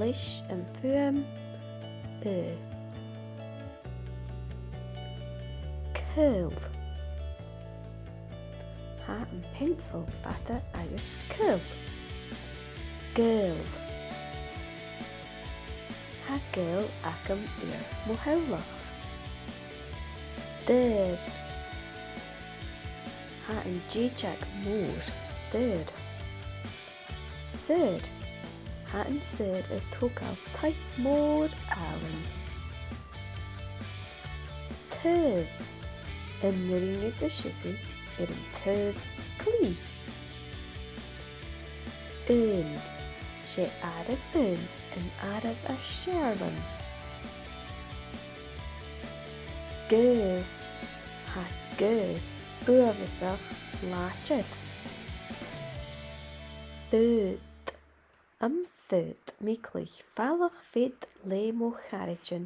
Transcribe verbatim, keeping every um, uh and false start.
Leis an fhuaim ù. Caol. Tha am peansail fada agus caol. Gaol. Tha gaol agam air mo theaghlach. Daor. Tha an dèideag mòr daor. Saor. Tha an saor a' togail taic mòr àlainn. Taobh. An urrainn dhut seasamh air an taobh clì? Aon. 'S e àireamh aon an àireamh as fheàrr leam. Gaoth. Tha gaoth uabhasach làidir. Faod. Am faod mi cluich falach-fead le mo charaidean?